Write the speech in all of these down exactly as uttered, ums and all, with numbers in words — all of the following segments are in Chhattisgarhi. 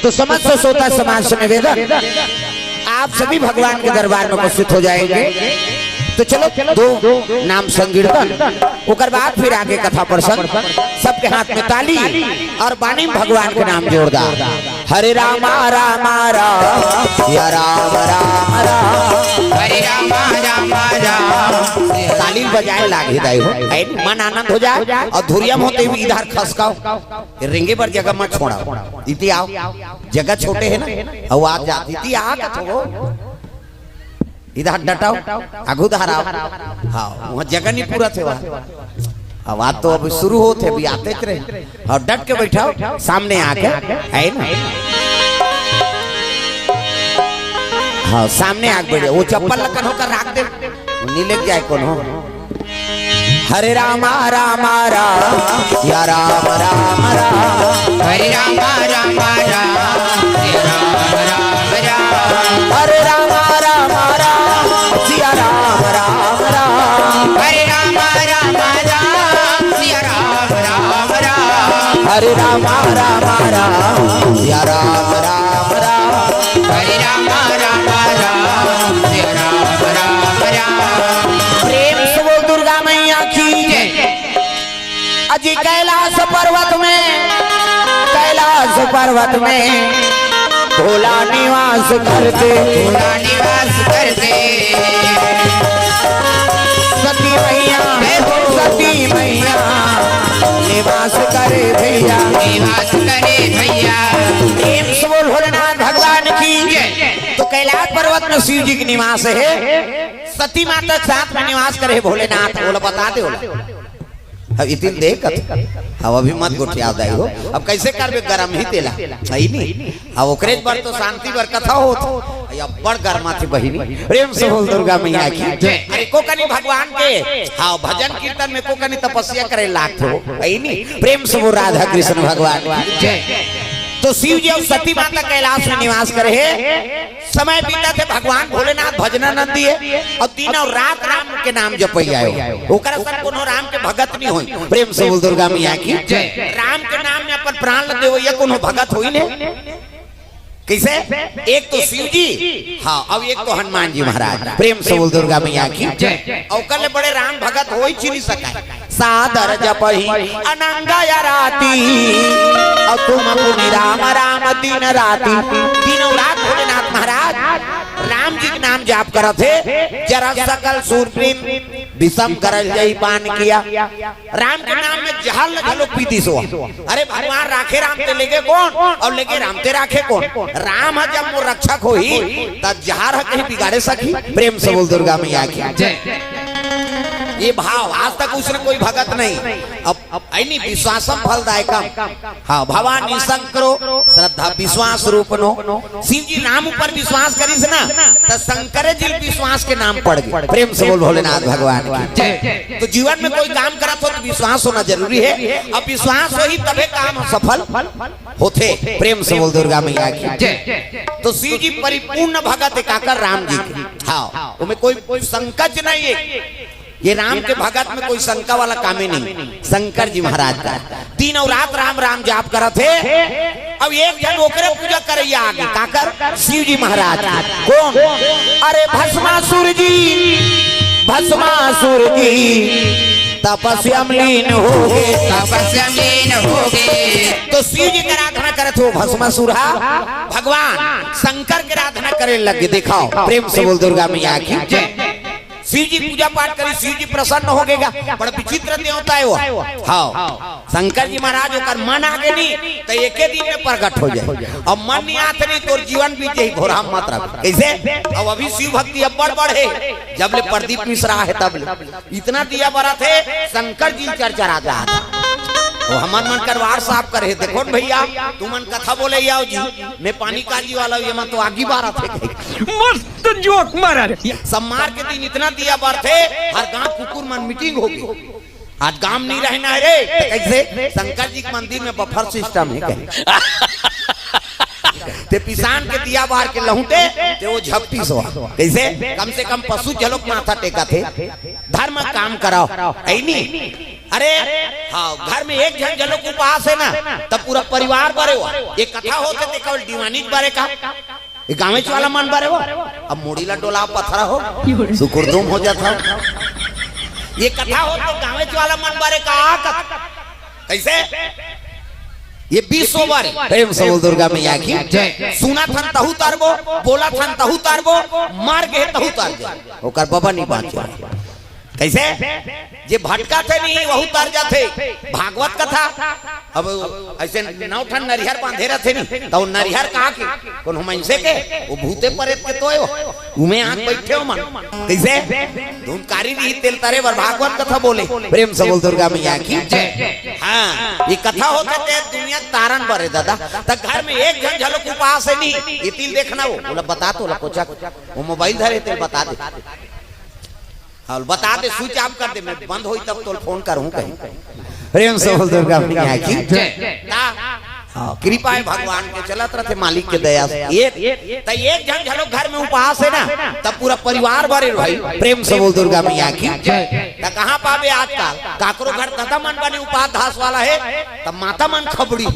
तो समस्त श्रोता समाज से निवेदन, आप सभी भगवान के दरबार में उपस्थित हो जाएंगे। तो चलो, दो नाम संकीर्तन, ओकर बाद फिर आगे कथा प्रसंग। सबके हाथ में ताली और बानी में भगवान के नाम जोरदार। हरे रामा रामा राम, या राम राम राम। हरे रामा रामा राम। ताली बजाए लागे दाई हो, ऐ मन आनंद हो जाए। और धुरिया में होते हुए इधर खसकाओ, रेंगे बर जगह मत छोड़ा। इति आओ, जगह छोटे है ना, अउ आ जात इति आ कथो। इधर डटाओ, आगू धाराओ। हाँ, वहाँ जगह नहीं पूरा थे वहाँ। अब आज तो अभी शुरू होत हे, अभी आते च रहे। हाँ, डट के बैठाओ, सामने आके, है ना? हाँ, सामने आके बैठे। वो चप्पल ला कन्हो कर राख दे, वो नहीं लेके जाए कोनो। हरे रामा रामा राम, या राम राम राम। हरे रामा रामा राम, या राम राम राम। हरे रामा रामा राम, सिया राम राम राम। हरे रामा रामा राम, सिया राम राम राम। हरे रामा रामा राम, सिया राम राम राम। हरे रामा रामा राम, सिया राम राम राम। प्रेम से बोल दुर्गा मैया की जय। अजी कैलाश पर्वत में, कैलाश पर्वत में भोला निवास करते, भोला निवास करते। सती मैया, जय हो। सती मैया निवास करे भैया, निवास करे भैया। प्रेम से बोल भोलेनाथ भगवान की जय। तो कैलाश पर्वत में शिव जी के निवास है, सती माता के साथ में निवास करे भोलेनाथ। बोला, बता दे बोला। अब इतिन देख, अब अभी मत गोठियाव दाई हो। अब कैसे करबे, गरम ही तेला, सही नहीं? अब ओकरे बर तो शांति बर कथा होत, अब बड़ गरमा थे बहिनी। प्रेम से बोल दुर्गा मैया की जय। अरे को कनी भगवान के, हाँ, भजन कीर्तन में को कनी तपस्या करे लागत हो, सही नहीं? प्रेम से बोल राधा कृष्ण भगवान की जय। तो शिव जी और सती माता कैलाश में निवास करे है। समय बीता थे, भगवान भोलेनाथ भजना नंदी है और दिन और रात राम के नाम जपैया है। ओकरा सन कोनो राम के भगत नहीं होई। प्रेम से बोल दुर्गा मैया की जय। राम के नाम में अपन प्राण ल देवैया कोनो भगत होई ने? कैसे? एक तो शिव जी, हाँ, अब एक तो हनुमान जी महाराज। प्रेम से बोल दुर्गा मैया की जय। और ओकर ले बड़े राम भगत होई चिन्ह सकाय। सादर जपहि अनंग आरती, और तुम पुनि राम राम दिन राती। तीनों रात भोलेनाथ महाराज राम जी के नाम जाप करत हे। जरा सकल सूर प्रेम विषम करल जही पान किया। राम के नाम में जहर ल घलो पी दिस हो। अरे भगवान राखे राम ते लेगे कोन, और लेगे राम ते राखे कोन? राम ह जब मोर रक्षक होही, त जहर ह कहीं बिगाड़े सकही? प्रेम से बोल दुर्गा मैया की जय। ये भाव आज तक उसने कोई भगत नहीं। अब, अब ऐनी विश्वासम फलदायकम। हाँ, भवानी शंकरो श्रद्धा विश्वास रूपनो। शिव जी राम ऊपर विश्वास करिस ना, त शंकर जी विश्वास के नाम पड़ गए। प्रेम से बोल भोलेनाथ भगवान की जय। तो जीवन में कोई काम करत हो तो विश्वास होना जरूरी है। अब विश्वास होही तभे काम सफल होथे। प्रेम से बोल दुर्गा मैया की जय। तो शिव जी परिपूर्ण भगत है काकर राम जी के। हाँ, उनमें कोई संकोच नहीं है। ये राम के भगत में कोई शंका वाला काम ही नहीं। शंकर जी महाराज का दिन और रात राम राम जाप करत हे। अब एक झन ओकरे पूजा करैया आगे, काकर? शिव जी महाराज। कौन? अरे भस्मासुर जी, भस्मासुर जी तपस्या में लीन हो गए। तपस्या में लीन हो गए। तो शिव जी के आराधना करत हो भस्मासुर हा, भगवान शंकर के आराधना करे लगे। दिखाओ, प्रेम से बोल दुर्गा मैया की जय। शिव जी पूजा पाठ करी, शिव जी प्रसन्न हो गएगा। बड़ा विचित्र देवता है वो। हाँ, शंकर जी महाराज ओकर मन आगे नहीं तो एके दिन में प्रकट हो जाए। अब मन नहीं आते नहीं तो जीवन बीत जाए, घोर हम मत रख। कैसे? अब अभी शिव भक्ति अब बढ़ बढ़े, जब ले प्रदीप मिश्रा है तब ले इतना दिया बरत हे, शंकर जी चरचरा जात हे। वो हमन मन करवार साफ करे, देखो न भैया, तुमन कथा बोले आओ जी, मैं पानी काजी वाला हूँ, ये मन तो आगी बारत हे। मस्त जोक मारा रे। सोमवार के दिन इतना दिया बरत हे, हर गांव कुकुर मन मीटिंग होगी। आज गांव नहीं रहना है रे, तो कैसे? शंकर जी के मंदिर में बफर सिस्टम है कहीं। ते पिसान के दिया बार के लहुटे, ते वो झपटी सो। कैसे? कम से कम पशु झलोक माथा टेका थे। धर्म काम कराओ, ऐनी। अरे, हाँ, घर में एक झन घलो के उपास हे ना, तब पूरा परिवार बरे हो। ये कथा होथे ते केवल दीवानी बरे का? ये गाँवेच वाला मन बरे हो? अब मुड़ी ला डोला पथरा हो, सुकुरदुम हो जात हो। ये कथा होथे गाँवेच वाला मन बरे का? कथा कइसे? ये विश्व बरे। प्रेम से बोल दुर्गा मैया की जय। सुनत हन तहू तरबो, बोलत हन तहू तरबो, मर गे तहू तरबो, ओकर बबा नहीं बाँचे। कइसे? जे भटकत हे नहीं, वहू तर जाथे। भागवत कथा, अब अइसे नौ ठन नरिहर बाँधे रथे नहीं, त वो नरिहर कहाँ के? कोनो मइनसे के? वो भूते परेत के तो हे वो। उमे आँख बइठे हो मन। कइसे? धुनकारी नहीं तेल तरे बर भागवत कथा बोले। प्रेम से बोल दुर्गा मैया की जय। हाँ, ये कथा होथे ते दुनिया के तारन बरे दादा। त घर में एक झन घलो के उपास हे नहीं, ये तिल देखना वो। बोला बता तो, ला कोचा, वो मोबाइल धरे ते बता दे। हाँ, बता दे, स्विच ऑफ कर दे, मैं बंद होई तब तोल फोन करहूँ कहीं। प्रेम से बोल दुर्गा मैया की जय। ता, हाँ, कृपा हे भगवान के, चलत रथे मालिक के दया से। ये, त एक झन घलो घर में उपास हे ना, तब पूरा परिवार बरे भाई। प्रेम से बोल दुर्गा मैया की जय। त कहाँ पाबे आजकल? काकरो घर दादा मन बने उपास धास वाला हे, तब माता मन खबड़ी।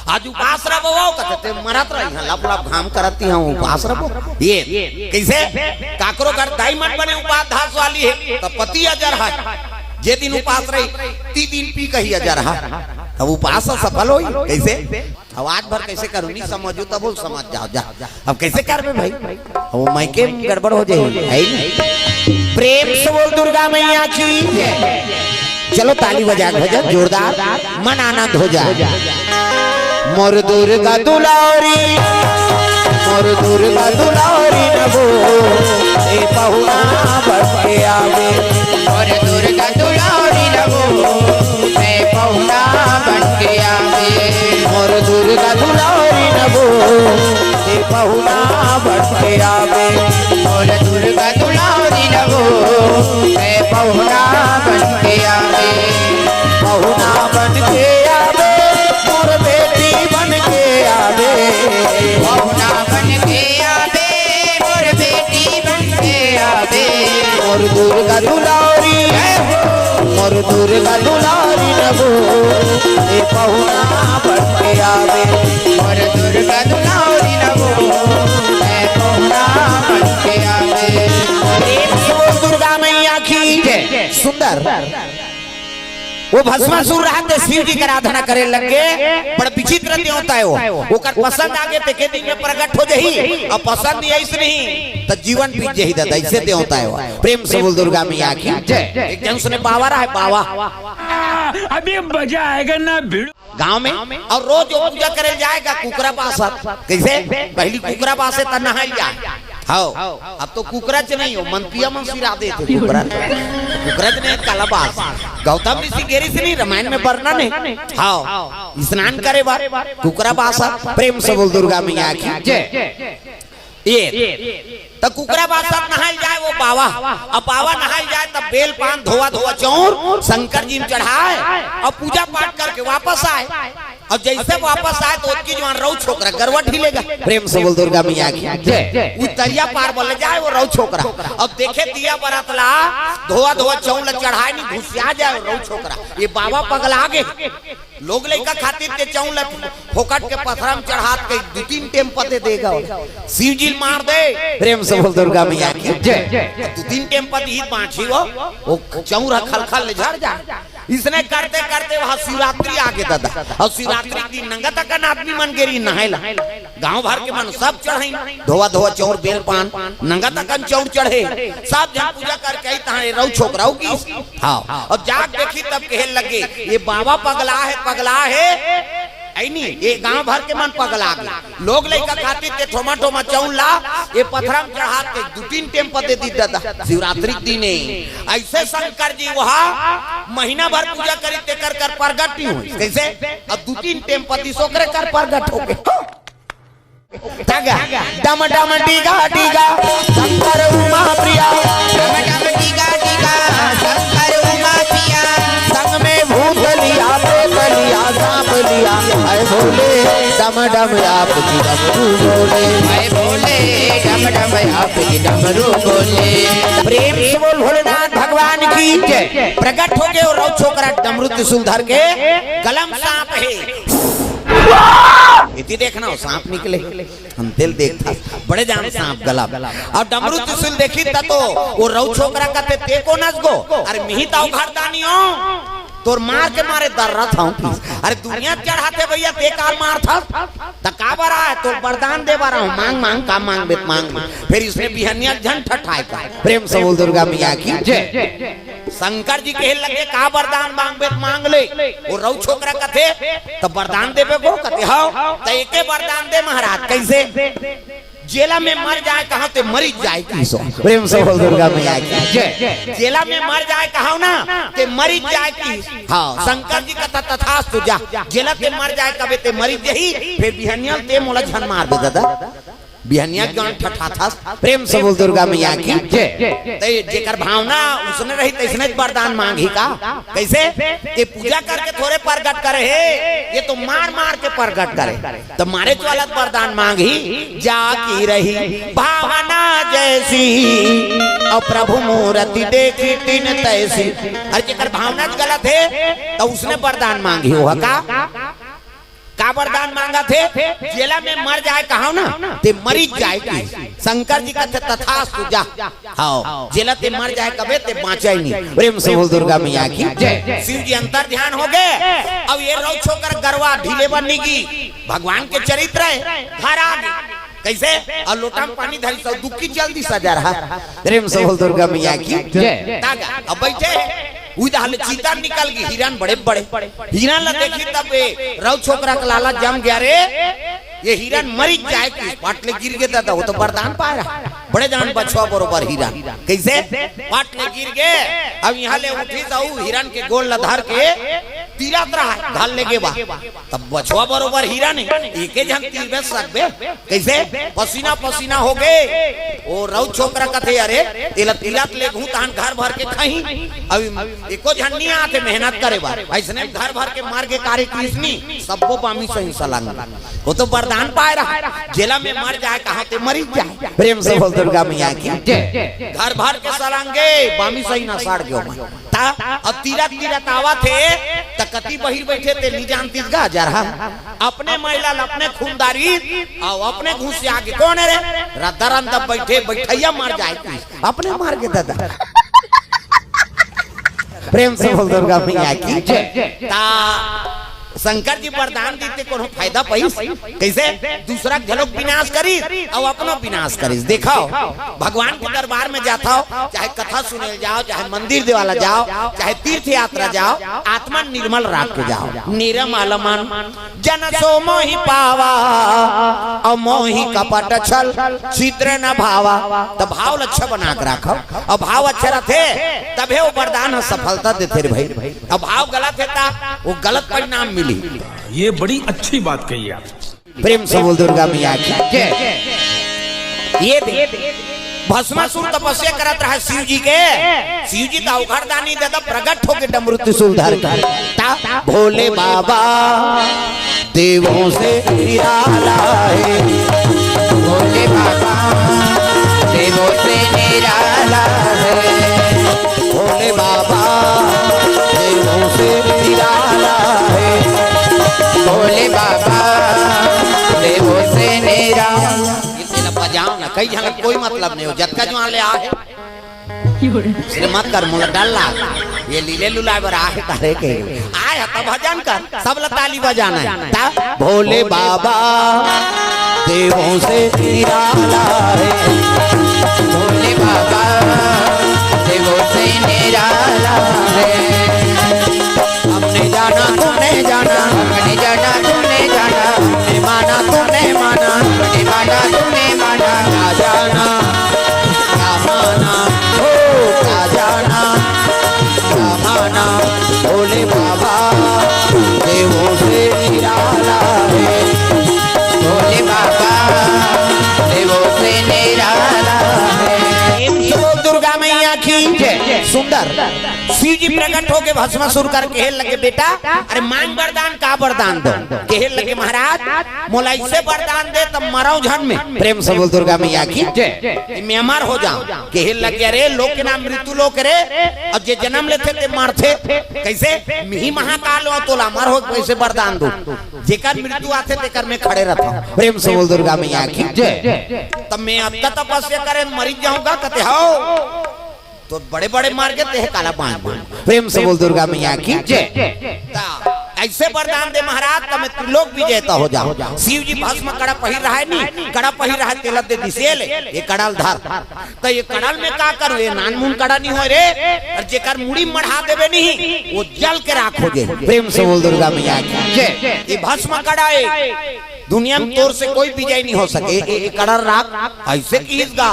आज उपास रबो, वो कथे ते मरत रही, हाँ, लप लप घाम करत ही, हाँ, उपास रबो। ये, कइसे? काकरो घर दाई मन बने उपास धास वाली हे, त पति अजर हे। जे दिन उपास रही, ती दिन पी कही अजर हे। तब उपास सफल होई, कइसे? अब आज भर कइसे करूँ, नहीं समझो, तब वो समझ जाओ, जा। अब कइसे करबे भाई? अब वो मायके में गड़बड़ हो जाही, हे नहीं? प्रेम से बोल दुर्गा मैया की जय। चलो ताली बजा के भजन जोरदार, मन आनंद हो जाए। मोर दुर्गा दुलारी, मोर दुर्गा दुलारी नबो, ए पहुना बन के आवे। मोर दुर्गा दुलारी नबो, ए पहुना बन के आवे। मोर दुर्गा दुलारी नबो, ए पहुना बन के आवे। मोर दुर्गा दुलारी नबो, ए पहुना बन के आवे। पहुना बन के आवे, मोर बेटी बन के आवे। पहुना बन के आवे, मोर बेटी बन के आवे। मोर दुर्गा दुलारी, जय हो। मोर दुर्गा दुलारी नबो, ए पहुना बन के आवे। मोर दुर्गा दुलारी नबो, ए पहुना बन के आवे। प्रेम से बोल दुर्गा मैया की जय। सुंदर। वो भस्मासुर रहत हे, शिव जी के आराधना करे लग गे, बड़ विचित्र देवता हे वो। ओकर पसंद आगे ते एके दिन में प्रगट हो जाही, अउ पसंद आइस नहीं, त जीवन बीत जाही दादा, अइसे देवता हे वो। प्रेम से बोल दुर्गा मैया की जय। एक झन उसने बावा रहा हे, बावा। अभी मजा आएगा ना भिड़ू। गांव में, अउ रोज वो पूजा करे जाय गा कुकरा बासत। कइसे? पहिली कुकरा बासे त नहाय जाय। हव, अब तो कुकराच नहीं हो, मंतिया मन सिरा देथे कुकरा। कुकराच नहीं, काला बास। गौतम ऋषि गे रिहिस नहीं, रामायण में वर्णन हे। हव, स्नान करे बर कुकरा बासत। प्रेम से बोल दुर्गा मैया की जय। ये, त कुकरा बासत नहाय जाय वो बावा। अब बावा नहाय जाय, तब बेल पान धोवा धोवा चौर शंकर जी में चढ़ाय, अउ पूजा पाठ करके वापस आय। अउ जइसे वापस आय, त ओतकी जुवार रउ छोकरा गरवा ढीले गा। प्रेम से बोल दुर्गा मैया की जय। उ तरिया पार बले जाय वो रउ छोकरा। अब देखे दिया बरत ला, धोवा धोवा चौर ला चढ़ाय नहीं, घुसिया जाय वो रउ छोकरा। ये बावा पगला गे। लोग लइका खातिर ते चौर ला फोकट के पथरा में चढ़ात के दू तीन टेम पते दे गा। शिव जी ल मार दे। प्रेम से बोल दुर्गा मैया की जय। दू तीन टेम पते ही बाँची वो, वो चौर ह खलखल ले झर जाय। इसने करते करते वहाँ शिवरात्रि आगे दादा, अउ शिवरात्रि के दिन नंगत अकन आदमी मन गे रिहिन नहाय ला। गांव भर के मन सब चढ़ाइन, धोवा धोवा चौर बेल पान, नंगत अकन चौर चढ़े, सब झन पूजा करके आइस, तहाँ ये रउ छोकरा गिस। हव, अब जाके देखिस तब कहे लगे, ये बावा पगला हे, पगला हे। अइ नहीं, ये गांव भर के मन पगला गे। लोग लइका खातिर ते ठोमा ठोमा चौर ला, ये पथरा में चढ़ात के दू तीन टेम पते दिस दादा, शिवरात्रि के दिने। अइसे शंकर जी वहाँ महीना भर पूजा करिस, तेकर कर प्रगट नहीं होइस। कइसे? अब दू तीन टेम पते दिस, ओकरे कर प्रगट हो गे। तगा, डम डम डीगा डीगा, शंकर उमा प्रिया। डम डम डीगा डीगा, शंकर उमा प्रिया। संग में भूत लिया, प्रेत लिया, सांप लिया, ऐ बोले, डम डम आपकी डमरू बोले। हाय बोले, डम डम आपकी डमरू बोले। प्रेम से बोल भोलेनाथ भगवान की जय। प्रकट हो गए और रौ छोकरा डमरू त्रिशूल धर के गलम सांप है। इति देखना हो, सांप निकले। हम दिल देखता, बड़े जान सांप गलम। और डमरू त्रिशूल देखी त तो वो रौ छोकरा कथे, "ते कोन अस गो?" "अरे मिही त अवघड़दानी हो, तोर मार के मारे दर्रत हूँ।" "अरे दुनिया चढ़ाथे भैया, ते का मारथस?" "त का बर आए?" "तोर वरदान दे बर हूँ।" "मांग मांग, का मांगबे त मांग ले।" फिर इसने बिहनिया झन ठठाए का। प्रेम से बोल दुर्गा मैया की जय। शंकर जी कहे लगे, "का वरदान मांगबे त मांग ले।" वो रौ छोकरा कथे, "त वरदान देबे गो?" कथे, "हव।" "त एके वरदान दे महाराज।" "कइसे?" "जेला मैं मर जाए कहूँ ते मरिच जाए किहिस। प्रेम से बोल दुर्गा मैया की जय। "जेला मैं मर जाए कहूँ ना ते मरिच जाए किहिस।" हाँ, शंकर जी कथे, "तथास्तु, जा।" "जेला ते मर जाए कबे ते मरिच जाही, फिर बिहनिया ते मोला झन मारबे दादा।" बिहनिया के गान ठठाथस। प्रेम से बोल दुर्गा मैया की जय। ते जेकर भावना उसने रही, तइसने वरदान मांगही का? कइसे? ये पूजा करके थोरे प्रगट करे हे, ये तो मार मार के प्रगट करे। त मारे वाला वरदान मांगही, "जा की रही भावना जैसी, और प्रभु मूरति देखी तिन तैसी।" अरे जेकर भावना गलत हे, त उसने वरदान मांगही, वो का? का वरदान मांगथे? "जेला मैं मर जाए कहूँ ना, ते मरिच जाए किहिस।" शंकर जी कथे, "तथास्तु, जा।" हाँ, जेला ते मर जाए कबे ते बाँचे नहीं। प्रेम से बोल दुर्गा मैया की जय। शिव जी अंतर ध्यान हो गए। अब ये रौ छोकरा गरवा ढीले बनी गी, भगवान के चरित्र है, घर आ गए। कइसे? और लोटा में पानी धरी सौ दुखी जल्दी सजा रहा। प्रेम से बोल दुर्गा मैया की जय। तागा, अब बैठे हैं। उही डहर ले चीता निकल गी, हिरन बड़े बड़े। हिरन ला देखी तब ए रौ छोकरा के लालच जम गया रे। ये हिरन मरिच जाए कि पाट ले गिर गे दादा, वो तो वरदान पाए रहा। बड़े जान बछवा बरोबर हिरन। कइसे? पाट ले गिर गे। अब इहाँ ले उठी त ऊ हिरन के गोड़ ला धर के तीरत रहा, घर ले गे बा। तब बछवा बरोबर हिरन हे, एके झन तीरबे सकबे। कइसे? पसीना पसीना हो गे। ओ रौ छोकरा कथे, "अरे, एला तीरत लेगहूँ तहन घर भर के खाही।" अब एको झन नी आथे मेहनत करे बर। अइसने घर भर के मर गे कारे किसनी, सब्बो बामी सही सलंग। वो तो वरदान पाए रहा, "जेला मैं मर जाए कहूँ ते मरिच जाए।" प्रेम से बोल दुर्गा मैया की जय। घर भर के सलंगे, बामी सही ना सड़ गयो मैं। त अब तीरत तीरत आवत हे, त कति बहिर बइठे ते नी जानतिस गा जरहा। अपने महिला ल अपने खून दारी, अउ अपने घुसिया गे कोन हे रे? रद्दा रंदा बइठे, बइठइया मर जाए, अपने मर गे दादा। प्रेम से बोल दुर्गा मैया की जय। ता शंकर जी वरदान दीते कोनो फायदा पइस? कइसे? दूसरा के घलोक विनाश करिस अउ अपनो विनाश करिस। देखव, भगवान के दरबार में जाथव, चाहे कथा सुने जाव, चाहे मंदिर देवाला जाव, चाहे तीर्थ यात्रा जाव, आत्मा निर्मल राख के जाव। "निरमल मन जन सो मोहि पावा, अउ मोहि कपट छल छिद्र न भावा।" त भाव ल अच्छा बना के राखव, अउ भाव अच्छा रथे तभे वो वरदान ह सफलता देथे रे भाई। अउ भाव गलत हे त वो गलत परिणाम मिली। ये बड़ी अच्छी बात कही आप। प्रेम से बोल दुर्गा मैया की जय। ये दे, भस्मासुर तपस्या करत रहा शिव जी के, शिव जी त अवघड़दानी दे दा, प्रगट होके डमरू त्रिशूल धर के। ता भोले बाबा देवों से निराला है। भोले बाबा देवों से निराला है। भोले बाबा देवों से निराला है। भोले बाबा देवों से निराला। ये तेला बजाव ना, कई झन कोई मतलब नहीं हो, जतका जुआर ले आ हे। सिर मत कर, मोला डर लाग। ये लीले लुलाए बर आ हे तारे के। आए ह त भजन कर, सब ला ताली बजाना हे। ता भोले बाबा देवों से निराला है। भोले बाबा देवों से निराला है। हमने जाना तूने जाना, हमने जाना तूने जाना, हमने माना तूने माना, हमने माना तूने माना। ना जाना ना माना, ओ ना जाना ना माना। भोले बाबा देवों से निराला है। भोले बाबा देवों से निराला है। प्रेम से बोल दुर्गा मैया की जय। सुंदर शिव जी प्रकट होके भस्मासुर कर कहे लगे, "बेटा, अरे मांग वरदान, का वरदान दो?" कहे लगे, "महाराज, मोला ऐसे वरदान दे, तब मरव झन में।" प्रेम से बोल दुर्गा मैया की जय। "मैं अमर हो जाऊं।" कहे लगे, "अरे लोक के नाम मृत्यु लोक रे, अउ जे जन्म लेथे ते मरथे, कैसे? मिही महाकाल हो, तोला अमर हो कैसे वरदान दो? जेकर मृत्यु आथे तेकर में खड़े रहता।" प्रेम से बोल दुर्गा मैया की जय। "तब मैं अतका तपस्या करे मरी जाऊंगा?" कथे, "हव।" तो बड़े बड़े मार के तेह काला बांध दे। प्रेम से बोल दुर्गा मैया की जय। ता, ऐसे वरदान दे महाराज, तब मैं त्रिलोक विजेता हो जाऊं। शिव जी भस्म कड़ा पहिर रहा है नी, कड़ा पहिर रहा है, तेला दे दिस, ये ले, ये कड़ल धर। तो ये कड़ल में का करूं? ये नानमुन कड़ा नहीं हो रे, अउ जेकर मुड़ी मढ़ा देबे नहीं, वो जल के राख हो जाए। प्रेम से बोल दुर्गा मैया की जय। ये भस्म कड़ा है, दुनिया में तोर से कोई विजय नहीं हो सके। ए, ए कड़ल राख ऐसे किहिस गा।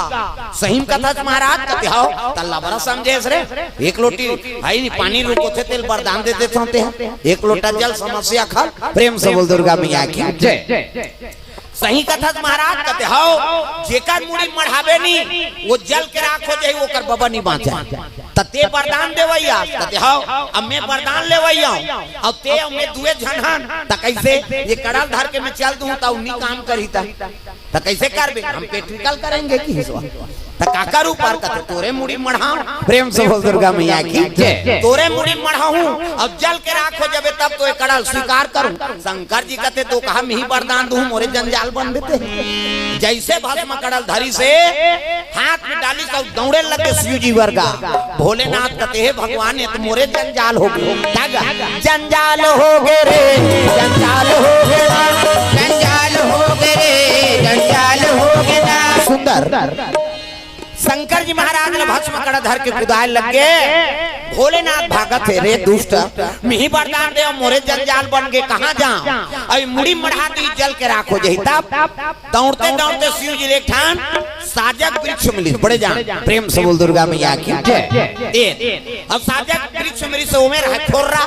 सही में कथस महाराज? कथे, "हव।" त लबरा समझेस रे, एक लोटी है नहीं, पानी रुकोथे तेल वरदान दे देथव ते, एक लोटा जल समस्या खल। प्रेम से बोल दुर्गा मैया की जय। "सही कथस महाराज?" कथे, "हव।" "जेकर मुड़ी मढ़ाबे नी, वो जल के राख हो जाही, ओकर बबा नी बांचे।" त ते वरदान देवइया, कथे, "हव।" "अब मैं वरदान लेवइया हूं, अब ते अउ मैं दुए झन हन, त कैसे? ये कड़ल धर के मैं चल दूं, त उ नी काम करही, त, त कैसे करबे? हम पेट निकल करेंगे कि हिसवा? त काकर ऊपर?" कथे, "तोरे मुड़ी मढ़ाऊं।" प्रेम से बोल दुर्गा मैया की जय। "तोरे मुड़ी मढ़ाऊं, अब जल के राख हो जाबे, तब तो ये कड़ल स्वीकार करूं।" शंकर जी कथे, "तो कहा मिही वरदान दूं, मोरे जंजाल बन देते।" जैसे भस्म कड़ल धरिस हे, हाथ में डालिस अउ दौड़े लगे शिव जी बर गा। भोलेनाथ कथे, "हे भगवान, ये तो मोरे जंजाल हो गे।" तग जंजाल हो गे रे, जंजाल हो गे ना, जंजाल हो गे रे, जंजाल हो गे ना। सुंदर। शंकर जी महाराज ला भस्म कड़ा धर के कुदाय लग गे। भोलेनाथ भागत हे, "रे दुष्ट, मिही वरदान दे, मोरे जंजाल बन गे, कहां जांव? अभी मुड़ी मढ़ा दी, जल के राख हो जाही।" तब दौड़ते दौड़ते शिव जी ले एक ठान साजक वृक्ष मिलिस, बड़े जान। प्रेम से बोल दुर्गा मैया की जय। ए, अब साजक वृक्ष मिलिस, ओमे रहा खोर्रा,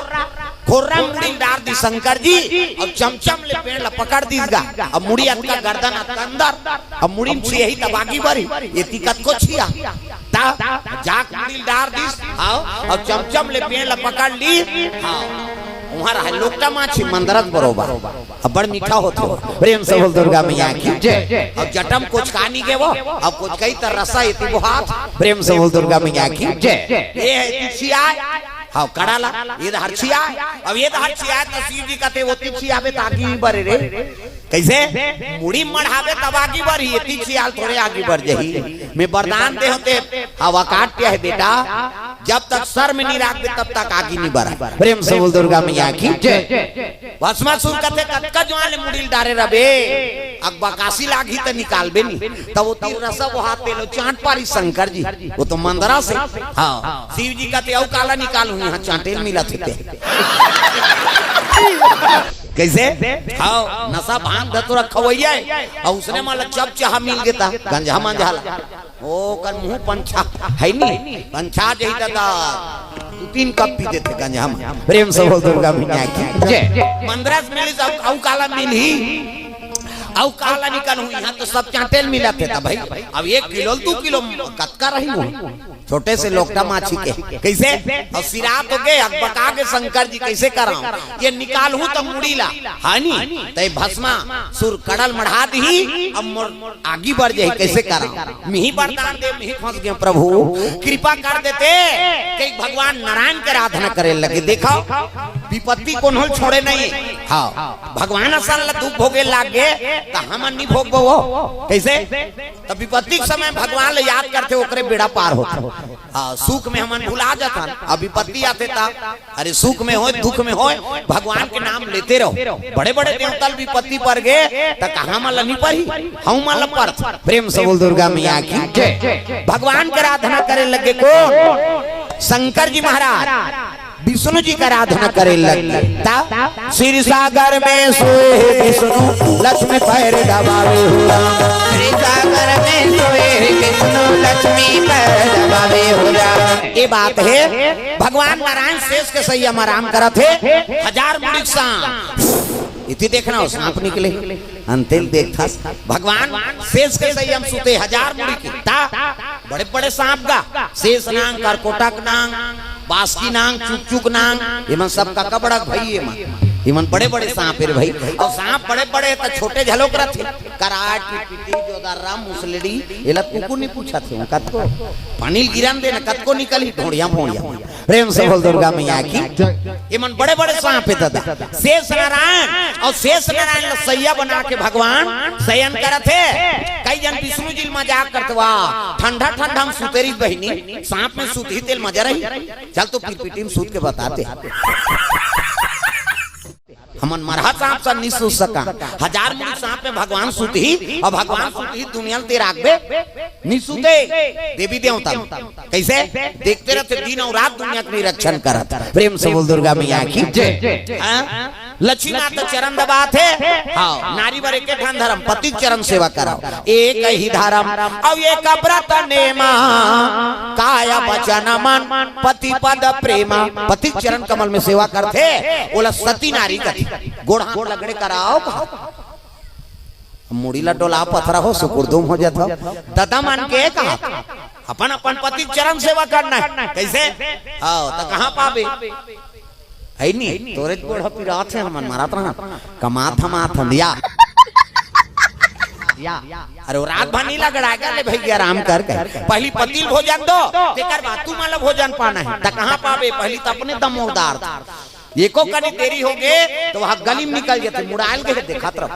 खोर्रा मुड़ी डार दी शंकर जी, अब चमचम ले पेड़ ला पकड़ दीस गा, अब मुड़ी अतका गर्दन अतका अंदर, अब मुड़ी में छियही तब आगी बरही, एती कतको छिया। ता जाक मुड़ी डार दीस, हाव, अब चमचम ले पेड़ ला पकड़ ली, हाव, उहां रहा लोकटा माछी मंदरस बरोबर। अब्बड़ मीठा होथे। प्रेम से बोल दुर्गा मैया की जय। अब जटम कुछ का नी गे वो, अब कुछ कई तर रसा एती बोहात। प्रेम से बोल दुर्गा मैया की जय। ये हे तिछिया, हाव, कड़ा ला, ये दहर छिया। अब ये दहर छिया त शिव जी कथे, "वो तिछिया बे त आगी बरे रे।" कैसे? मुड़ी मढ़ाबे तब आगी बरही, ये तिछिया ल थोरे आगी बर जाही। मैं वरदान दे होते, हवा काट के हे बेटा। जब तक सर में नी राखबे, तब तक आगी नी बरय। प्रेम से बोल दुर्गा मैया की जय। भस्मासुर कथे, "कतका जुवार ले मुड़ी ल डारे रबे, अकबकासी लागही त निकालबे नी।" तब वो तीर रसा बोहात तेलो चांट पारी शंकर जी, वो तो मंदरस हे। हाव, शिव जी कथे, "अउ काला निकालहूं, इहां चांटे ल मिलत हे ते।" कैसे? हाव, नशा भांग धतूरा खवइया हे, अउ उसने मन ला जब चाहा मिल गे त गंजहा मंजहा ला। ओकर मुंह पंछा हे नी, पंछा जाही त दू तीन कप पी देथे गंजहा म। प्रेम से बोल दुर्गा मैया की जय। मंदरस मिलिस, अउ, अउ काला मिलही, अउ काला निकालहूं, इहां तो सब चांटे ल मिलत हे त भाई, अब एक किलो ल दू किलो कतका रही वो? छोटे से लोकटा माछी के। कैसे? अब सिरात हो गे, अकबका गे शंकर जी, कैसे करांव? ये निकालहूं त मुड़ी ला, हे नी? त ये भस्मासुर कड़ा ल मढ़ा दिही, अब मोर आगी बर जाही, कैसे करांव? मिही वरदान दे, मिही फंस गेंव प्रभु, कृपा कर देते, कहि भगवान नारायण के आराधना करे लगे। देखव, विपत्ति कोनो ल छोड़े नहीं। हाव, भगवान असन ला दुख भोगे लाग गे, त हमन नी भोगबो वो। कैसे? त विपत्ति के समय भगवान ला याद करथे, ओकरे बेड़ा पार होथे। हाव, सुख में हमन भुला जाथन, अब विपत्ति आथे त, अरे सुख में होय, दुख में होय, भगवान के नाम लेते रहो। बड़े-बड़े देवता ल विपत्ति पर गे, त कहां मन ल नी परही, हमू मन ल परथे। प्रेम से बोल दुर्गा मैया की जय। भगवान के आराधना करे लगे कोन? शंकर जी महाराज। विष्णु जी के आराधना करे लगे। त क्षीर सागर में सोए हे विष्णु, लक्ष्मी पैर दबावे हो राम। क्षीर सागर में सोए हे विष्णु, लक्ष्मी पैर दबावे हो राम। ये बात हे, भगवान नारायण शेष के सैया म आराम करत हे, हजार मुड़ी के सांप। एती देखना हो, सांप निकले, अंते ल देखथस, भगवान शेष के सैया म सुते, हजार मुड़ी के। त बड़े-बड़े सांप गा, शेष नांग, करकोटक नांग, बासकी नांग, चुकचुक नांग, एमन सब कका बड़ा भाई एमन। एमन बड़े-बड़े सांप हे रे भाई। अउ सांप बड़े-बड़े त छोटे झलोक रथे। कराट, पिटपिटी, जोदर्रा, मुसलेड़ी, एला कुकुर नइ पूछत हे, कतको पानी ल गिरन दे न, कतको निकलही ढोंड़िया-फोंड़िया। प्रेम से बोल दुर्गा मैया की। एमन बड़े-बड़े सांप हे दादा। शेष नारायण अउ शेष नारायण ल सैया बना के भगवान शयन करत हे। कई झन विष्णु जी ल मजाक करत हे, "वाह, ठंडा-ठंडा म सुते रही बहिनी, सांप में सुतही तेल मजा रही।" चल तो पिटपिटी म सूत के बता दे। हमन मरहा सांप सन नइ सूत सकन। हजार मुड़ी सांप में भगवान सूतही, अउ भगवान सूतही दुनिया ल ते राखबे? नइ सूते। देवी देवता मन कइसे? देखते रहिथे दिन अउ रात दुनिया के निरीक्षण करत। प्रेम से बोल दुर्गा मैया की जय। हाँ? लक्ष्मीनाथ चरण दबाथे। हाँ, नारी बर एक ठन धरम, पति के चरण सेवा करव। एक ही धरम अउ एक व्रत नेमा, काय वचन मन पति पद प्रेमा। पति के चरण कमल में सेवा करथे, ओला सती नारी कथे। गोड़ हाथ लगड़े कराव कहा। मुड़ी ला डोलाव, पथरा हो, सुकुरदुम हो जाथव। ददा मन के कहा, अपन अपन पति के चरण सेवा करना हे। कइसे? हाँ, त कहाँ पाबे? हे नी, तोरे गोड़ ह पिरात हे, हमन मरत रहत, कमात धमात हन, या। अरे, वो रात भर नइ लगड़ाय का ले भइया, आराम कर के। पहिली पति ल भोजन दो, तेकर बाद तुमन ला भोजन पाना हे। त कहाँ पाबे? पहिली त अपने दमोदार। एको कनी देरी होगे, त वहाँ गली म निकल जाथे, मुड़ायल गे, देखत रह।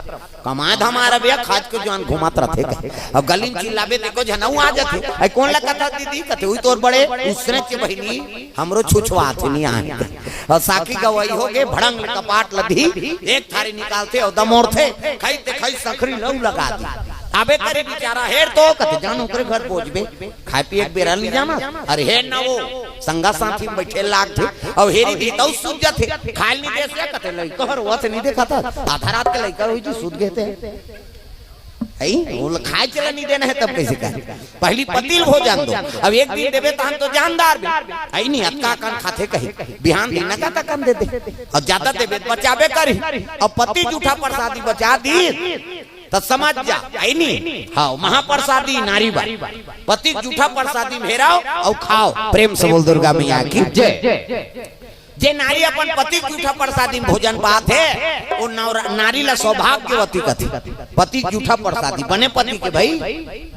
कमाय धमाय रह भइया, खाज के जुआन घूमत रथे कहे। अब गली म चिल्लाबे, त एको झन अउ आ जाथे। "अई कोन ला कथा दीदी?" कथे, "उही तोर बड़े उसने के बहिनी।" हमरो छुछवात हे, नइ आए। अउ साखी गवई होगे, भड़ंग ले कपाट लदही, एक थारी निकालथे अउ दमोरथे, खई ते खई, संखरी ल अउ लगा दी। आबे करी बिचारा, हेर तो कथे, "जान ओकरे घर बोजबे, खाय पिये के बेरा नइ जाना, अरे हेर ना वो, संगा साथी म बइठे लागथे, अउ हेरी दी तउ सूत जाथे, खाय ल नइ देस या," कथे, "लइका हर वत नइ देखत, आधा रात के लइका होही जी, सूत गे ते।" हई, वो ल खाय चला नइ देना हे, तब कइसे करे? पहिली पति ल भोजन दो। अब एक दिन देबे, तहन तो जानदार बे। हई नी, अतका कन खाथे कही, बिहान दिन न जाता कन दे दे। अउ जादा देबे, त बचाबे करही। अउ पति जूठा परसादी बचा दी, त समझ जा, हई नी? हाँ, महापरसादी नारी बर। पति जूठा परसादी म हेरव अउ खाव। प्रेम से बोल दुर्गा मैया की जय। जे नारी अपन पति के जूठा परसादी म भोजन पाथे, ओ नौरा-, नारी ला सौभाग्यवती कथे। पति के जूठा परसादी, बने पति के भई,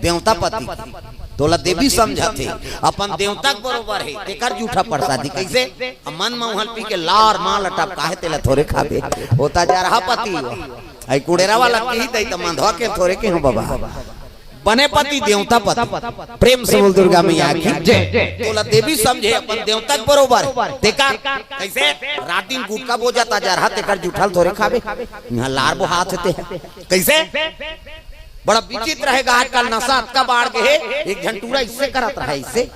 देवता पति के। तोला देवी समझथे, अपन देवता के बरोबर हे, तेकर जूठा परसादी। कइसे? अब मन म उहल पी के लार माल टपकाहे, तेला थोरे खाबे। ओ त जरहा पति हो। अई कुड़ेरा वाला कही दई त मंधवा के थोरे के हो बाबा। बने पति देवता पति। प्रेम से बोल दुर्गा मैया की जय। तोला देवी समझे अपन देवता के बरोबर। तेकर कइसे? रात दिन गुटखा बोजत अजरहा, तेकर जूठा ल थोरे खाबे। इहाँ लार बोहात हे ते। कइसे? बड़ा विचित्र हे गा आजकल, नशा अतका बाढ़ गे हे। एक झन टूरा अइसे करत रहा, अइसे।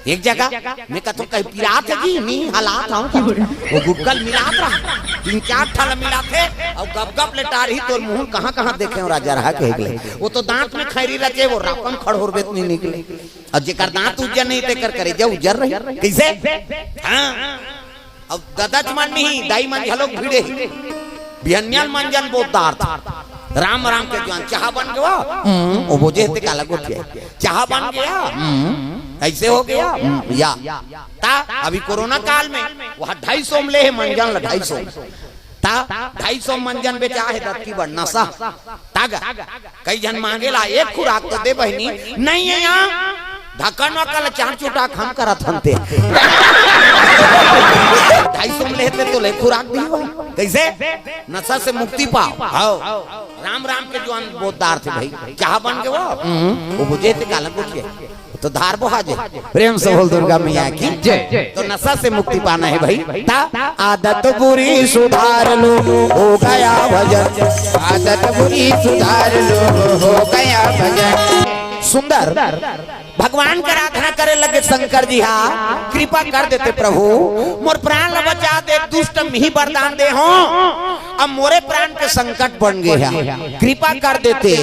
एक जगह मैं कथों कहीं पिरात हे जी, नी हलात हूँ। वो गुटखा ल मिलात रहा, तीन चार ठा ल मिलाथे अउ गप गप ले टारही। तोर मुँह ल कहाँ कहाँ देखे हो राजा रहा कहे के ले। वो तो दांत में खैरी रचे, वो रापन खड़होरबे त नइ निकले। अउ जेकर दांत उज्जर नहीं, तेकर करेजा उज्जर रही। कइसे? हाँ। अउ ददा च मन नहीं, दाई मन घलोक भिड़े ही। बिहनिया ल मंजन बोत डारथे। राम राम के जुआन, चाहा बन गे वो? हम्म, ओ बोजे हे ते काला गोठिया। चाहा बन गे? हम्म, अइसे हो गे? हम्म, या। त अभी कोरोना काल में वहाँ ढाई सौ म ले हे मंजन ल, ढाई सौ। त ढाई सौ मंजन बेचा हे दतकी बर नशा। त गा, कई झन मांगे ला, "एक खुराक तो दे बहिनी।" "नइ हे यहाँ।" ढक्कन वक्कन ल चार चुटाक हम करत हन ते। ढाई सौ म ले हे ते तोला एक खुराक दिही वो। कइसे? नशा से मुक्ति पाव। हव। राम राम के जुआन बोत डारथे भई। चाहा बन गे वो? हम्म। ओ बोजे हे ते काला गोठिया। तो धार बोहा जे। प्रेम से बोल दुर्गा मैया की जय। तो नशा से मुक्ति पाना हे भई। त आदत बुरी सुधार लो, हो गया भजन। आदत बुरी सुधार लो, हो गया भजन। सुंदर भगवान के आराधना करे लगे शंकर जी हा, कृपा कर देते प्रभु, मोर प्राण ल बचा दे, दुष्ट म ही वरदान दे हो, अब मोरे प्राण के संकट बन गे हे, कृपा कर देते।